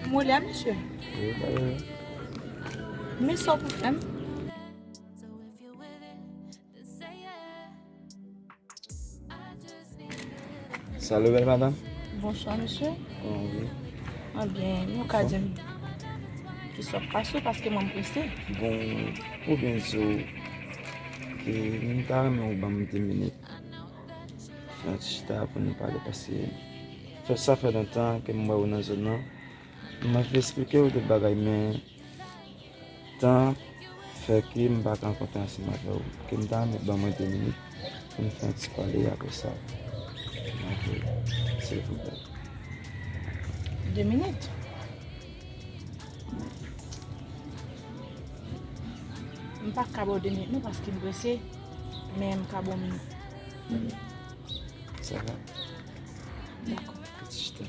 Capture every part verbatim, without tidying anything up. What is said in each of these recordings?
Mwen la, mesye. Men sa w pou fè m. Salut, belle madame. Bonswa, mesye. Kòman w ye? Mwen byen, nou ka di m kisa k pase w paske mwen prese. Bon, pou byen di w, ke m ta renmen ou ban m de minit. Fè yon ti chita pou nou pale paske fè sa fè lontan ke m wè w nan zòn nan. Mwen vle eksplike w de bagay, men tan fè ke m pa ka rankontre ansanm avè w. Ke m ta renmen ban mwen de minit pou n fè yon ti pale, apre sa, m ap silvouplè. De minit? M pa ka ba w de minit non, paske m prese, men m ka ba w minit. Sa va? Dakò. Ti chita.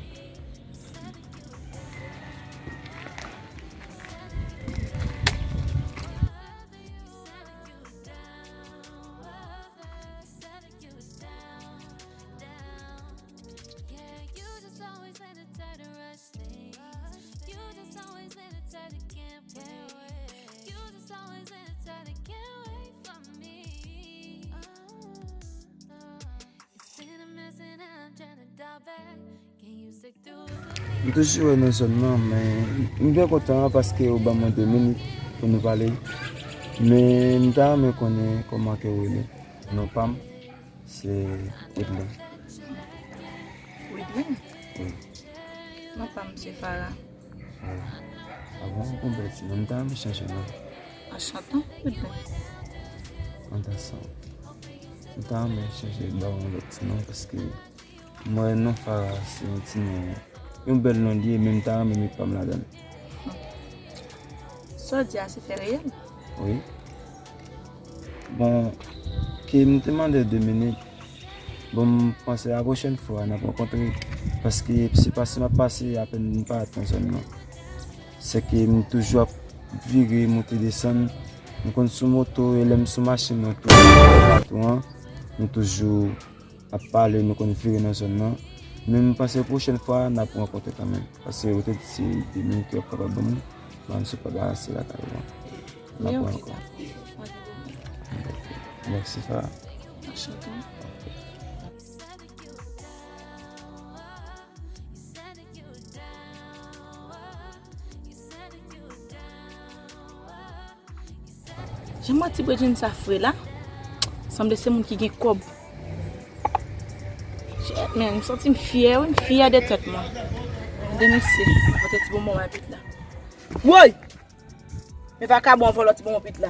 M toujou wè nan zòn nan, men m byen kontan paske ou ban mwen de minit pou nou pale. Men m ta renmen konnen kòman ke ou rele. Non pa m, se Widlin. Widlin? Wi. Non pa m, se Farah. Farah. A bon, ou gon bèl ti non, m ta renmen chanje non. Anchantan, Widlin. An pasan, m ta renmen chanje ba w yon lòt ti non, paske m wè non Farah se yon ti non, yon bèl non li ye, men m ta renmen met pa m ladan l. Sa w di a se fè reyèl? Wi. Bon, ke m te mande de minit. Bon, m panse a pwochèn fwa n ap rankontre, paske se pase m ap pase apèn m parèt nan zòn nan. Se ke m toujou ap vire, monte, desann. M konn sou moto, e lè m sou machin mwen tou, patou an, nou toujou ap pale, nou konn vire nan zòn nan. Men m panse pwochèn fwa n ap rankontre kanmenm. Paske ou te di se de minit ke w ap kapab ban mwen, ban m sou pa barase lakay ou an. N ap rankontre. Mèsi, Farah. Anchante. Jan m wè ti Bredjin sa fre la, sanble se moun ki gen kòb. Shit, men, m santi m fyè, wi, m fyè de tèt mwen. De mesye, pote ti bonbon mwen pit la. Woy! Men vakabon an vòlò ti bonbon pit la.